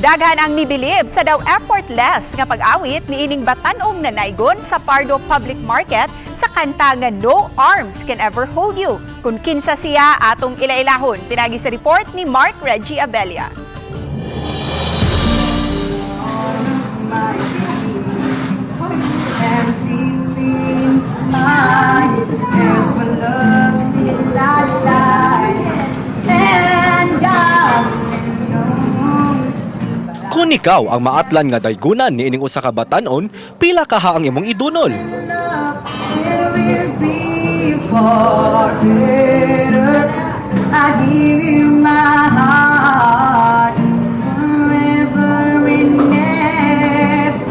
Daghan ang mibilib sa daw effortless nga pag-awit ni ining batan-ong nanaygon sa Pardo Public Market sa kanta nga "No Arms Can Ever Hold You." Kung kinsa siya, atong ilailahon pinagi sa report ni Mark Reggie Abella. My and deep inside is my love still alive and God knows. Kung ikaw ang maatlan nga daygunan ni ining usa ka batan-on, pila kaha ang imong idunol? Love, it will be forever. I give you my heart forever and ever.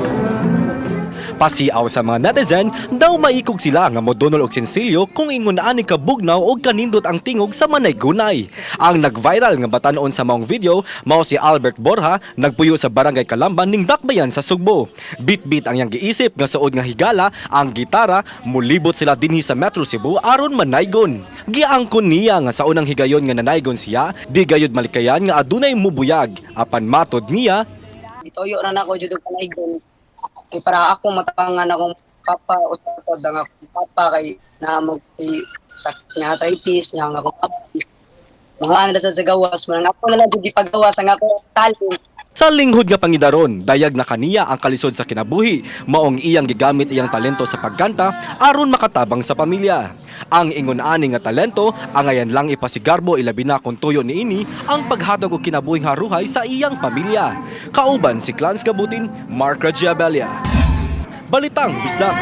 Pasiaw sa mga netizen, daw maikog sila nga modunol og sinsilyo kung ingon ani kabugnaw og kanindot ang tingog sa manaygunay. Ang nag-viral nga batan-on sa maong video mao si Albert Borja, nagpuyo sa Barangay Kalamban ning Dakbayan sa Sugbo. Bit-bit ang iyang giisip nga suod nga higala ang gitara, mulibot sila dinhi sa Metro Cebu aron manaygon. Giangkon niya nga sa unang higayon nga nanaygon siya, di gayud malikayan nga adunay mubuyag. Apan matod niya, Gituyo na nako jud og panaygon kay para ako matabangan akong papa, usab ang akong papa kay naa kay sakit nga arthritis niya. Ang akong papa mga ano sa gawas man, ako na lang jud gipagawas ang ako talent. Sa linghod nga pangidaron, dayag na kaniya ang kalisod sa kinabuhi, maong iyang gigamit iyang talento sa pagkanta aron makatabang sa pamilya. Ang ingon ani nga talento, angayan lang ipasigarbo, ilabi na kung tuyo niini ang paghatag og kinabuhing haruhay sa iyang pamilya. Kauban si Clans Gabutin, Mark Ragiabelia. Balitang Bisdak.